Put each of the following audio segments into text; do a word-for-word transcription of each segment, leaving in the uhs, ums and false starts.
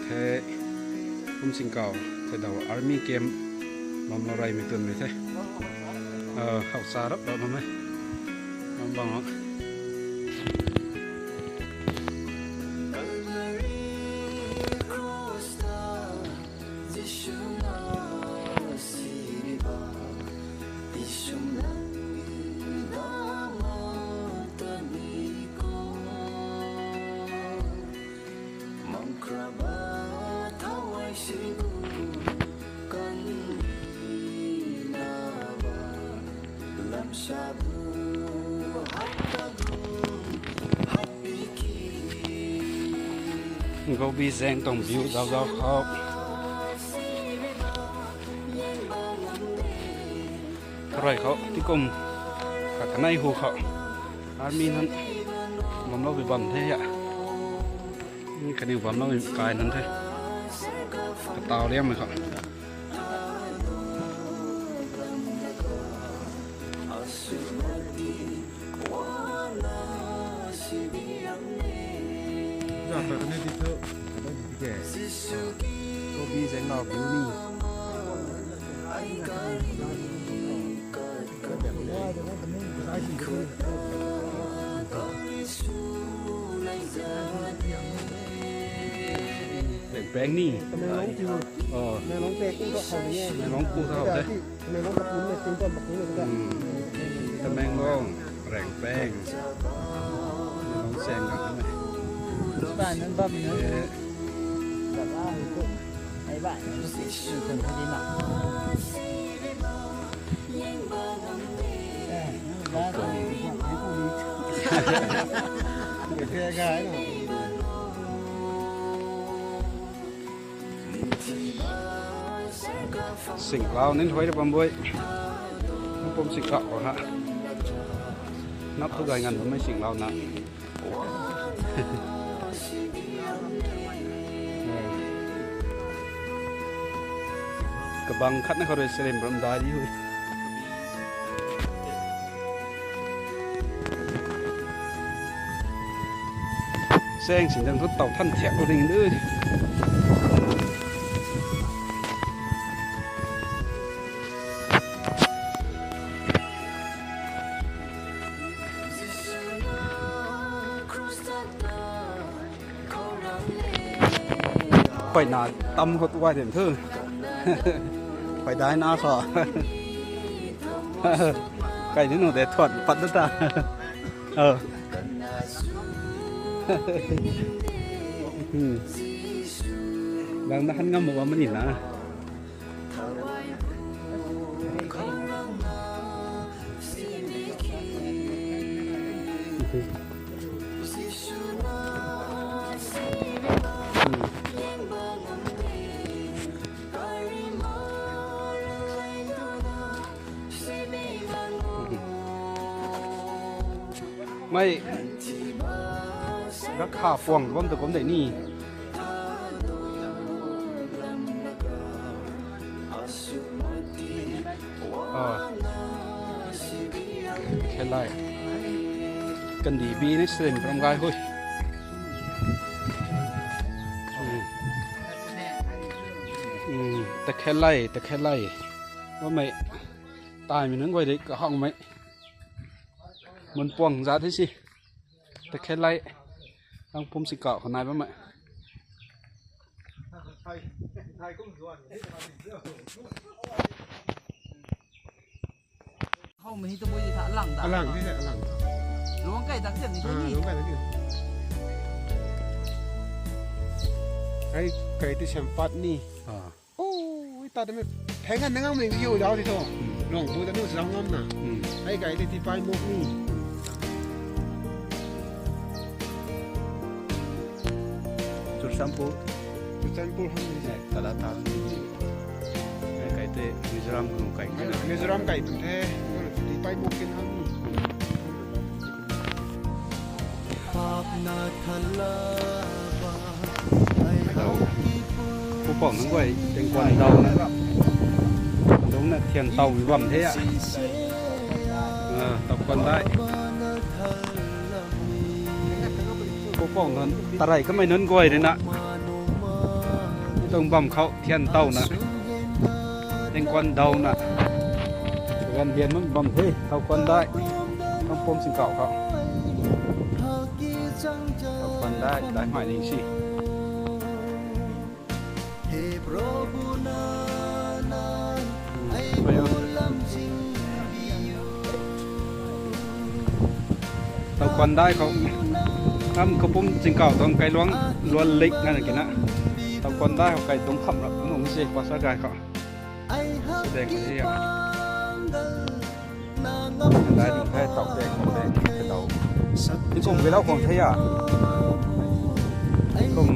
He, Pumsingkau, kadaw army camp bam lou reymei twn mei the. Ah, hausa rap rap bam e. Bam bam. Gobi zaeng tuang view zauc zauc khou. Karai khou, tikum, kakanei hu khou. Army nunc bam lou bi bam the ya. Kaniw bam lou kai nunc the. Katau liangmei khou. Gobi zaeng nau view ni. Peng ni. Oh. Tamenglong pek kum tok khou ni e. Tamenglong pu thau de. Tamenglong kapun na ting tuan bak ni e. Hmm. Tamenglong, Rengpeng. Tamenglong seng gang ni. Bai nan bam ni. Eh. Bai bai. Kan kadi na. Singlau nin huai ra bam bui. Pumsingkau ha. Nap tu gay ngan bammei singlau na. Kabang khat na khou rui salim ram dai di hui. Seng sin dang thu tau than thiak lou ding dui. Khoi na tam khou tuai den thu. Khoi dai na so. Kai ni nu de thuan pat ta. Ờ. Hmm. Lang na han ngam mo mani na. Mei, rakha puang bam tu kum dei ni. Ah. Khelai. Kandih bi ni srim ram gai hui. Hmm. Hmm. Ta khelai, ta khelai. Bammei. Taimei nunc guay dei kahawmei. Mun puang za the si. Ta khelai. Ang Pumsingkau khou nai bammei. Howmei hi tabui di tha alang da. Alang di alang. Luang kai tak chen ni. Ah, ni. Luang kai tak chen. Ai kai ti siam pat ni. Ah. Oh, ta de me. Theng ngan nang mei view dau di tho. Hmm. Luang bu ta nu sram ngam na. Hmm. Ai kai ti ti pai mok ni. Churachandpur. Churachandpur ham ni. Eh, Kalata. Eh, kai te Mizoram khou kai ni na. Mizoram kai tu the. Ti pai mok kin ham ni. Hello. Pu Pau nunc guay, tengkuan dau na. Dau na thian tau mi bam the a. Ah, tau kuan dai. Pu Pau nunc, tarei kamei nunc guay rui na. Tuang bam khou thian towna, tingkuan downa, gan dian nunc bam the, Thowkuan dai, Kangpum Singkauh khou. Thowkuan dai, dai mai ning si. Thowkuan dai khou, ngam Kangpum Singkauh tuang kailuang luan lik nana kina. Thowkuan dai khou kai tuang kham ra, nung si pastor guy khou. Deng khou si ya. Dai ding the, tau deng, tau deng, tau. Tingkum gilou khang the ya. Tingkum.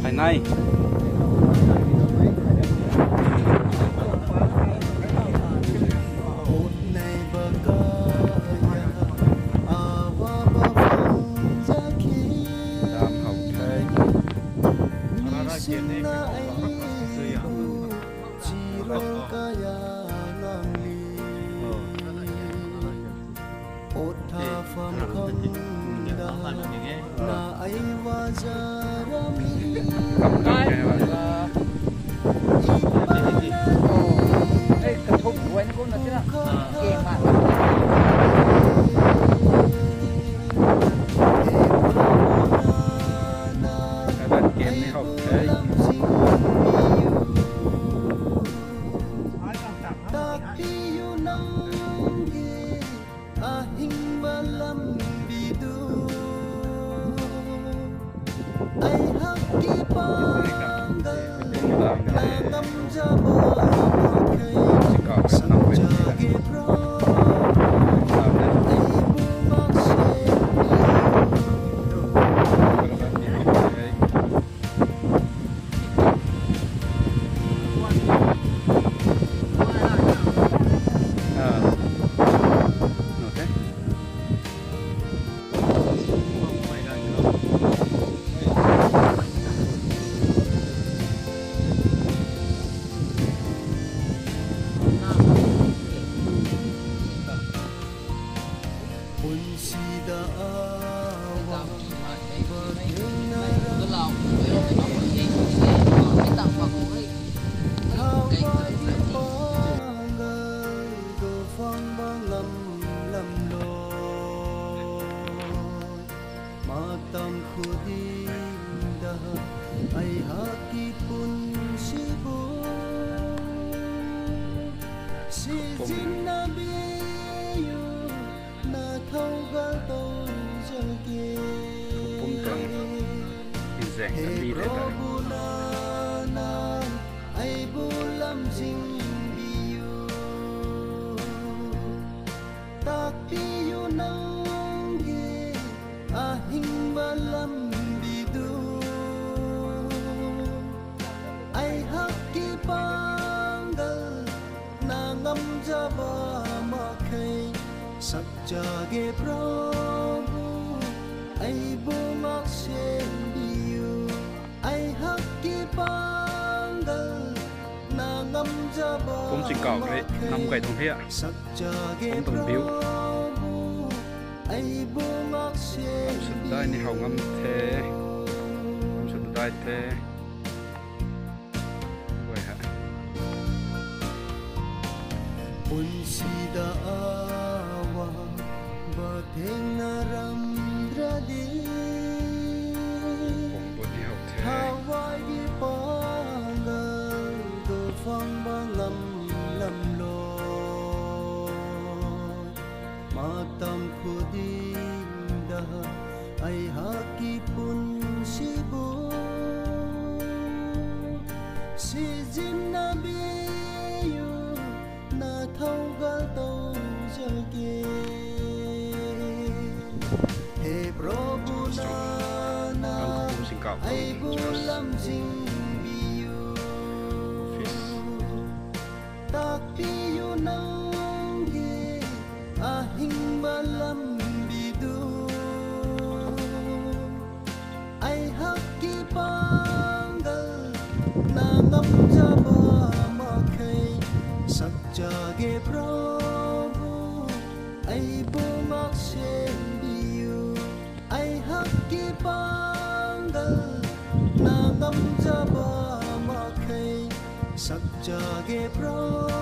Hai nai. Dam hau the. Ahingba lambi du, ai hak ki panggal, na ngamzaba mak khe, sakcha ge bro, ai bu mak se. Punsida awa, bathengna ram, thawai panggal, dofang bang lam lam lo. Matam khudin da, ai hak ki punsi bu. Sizin na biu, na thau gal tou zalke. Pum tuang inzek he lambi de ta. Prabhu nana, ai bu lam zing biu. Takpiu nang ge, ahingba lambi du. Ai hak ki panggal, na ngamzaba mak khe, sakcha ge Prabhu, ai bu mak sen biu. Ai hak ki panggal, na ngamzaba Kangpum Singkauh mak khe, nam kai tuang the a. Sakcha ge Kangpum tuang view. Prabhu, ai bu mak sen. Kam sut dai ni hau ngam the. Kam sut dai the. Guay ha. Punsida awa, bathengna ram radi. Pum bu ni hau the. Thawai di panggal, dofang bang lam lam lo. Matam khudin da, ai hak ki punsi bu. Sizin na biu, na thau gal tou zalke. He Prabhu nana, ai bu lam zing biu. Takpiu nang ge, ahingba lambi du. Ai hak ki panggal, na ngamzaba mak khe, sakcha ge Prabhu, ai bu mak sen biu. Ai hak ki panggal, na ngam Sakcha ge bro.